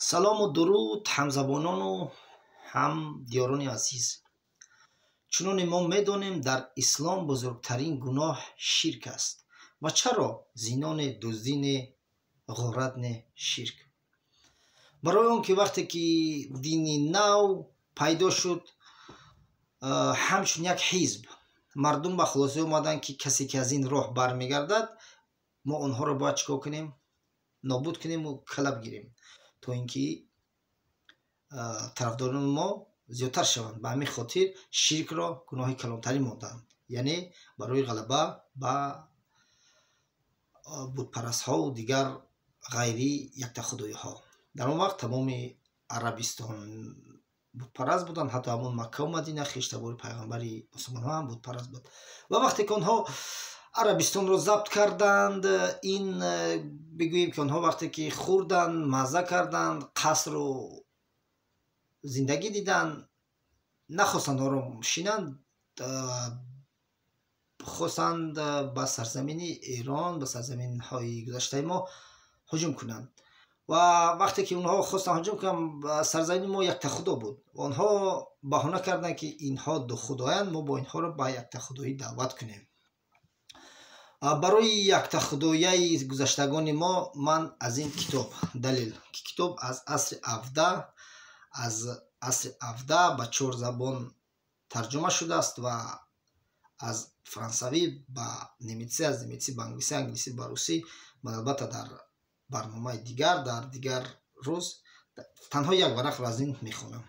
Салому дуруд, ҳамзабонону ҳамдиёрони азиз. Чуноне мо медонем, дар ислом бузургтарин гуноҳ ширк аст. Ва чаро зино не, дуздӣ не, ғорат не, ширк? Барои он ки вақте ки дини нав пайдо шуд, ҳамчун як ҳизб, мардум ба хулоса омаданд, ки касе ки аз ин роҳ бармегардад, мо онҳоро бояд чӣ кор кунем? Нобуд кунему калаб гирем, то ин ки тарафдорони мо зиёдтар шаванд. Ба ҳамин хотир ширкро гуноҳи калонтарин монданд, яъне барои ғалаба ба бутпарастҳову дигар ғайри яктахудоиҳо. Дар он вақт тамоми Арабистон бутпараст буданд, ҳатто ҳамон Маккаву Мадина, хештабори пайғамбари мусулмонҳо, ҳам бутпараст буд. Ва вақте ки онҳо Арабистонро забт карданд, ин бигӯем ки онҳо вақте ки хӯрданд, мазза карданд, қасру зиндагӣ диданд, нахостанд ором шинанд, хостанд ба сарзамини Эрон, ба сарзаминҳои гузаштаи мо ҳуҷум кунанд. Ва вақте ки онҳо хостанд ҳуҷум кунанд, сарзамини мо яктахудо буд. Онҳо баҳона карданд, ки инҳо духудоянд, мо бо инҳоро ба яктахудоӣ даъват кунем. Барои яктахудояи гузаштагони мо ман аз ин китоб далел, ки китоб аз асри 17, аз асри 17 ба чор забон тарҷума шудааст ва аз франсавӣ ба немитсӣ, аз немитсӣ ба англисӣ, англисӣ ба русӣ. Ман албатта дар барномаи дигар, дар дигар рӯз танҳо як варақро аз ин мехонам.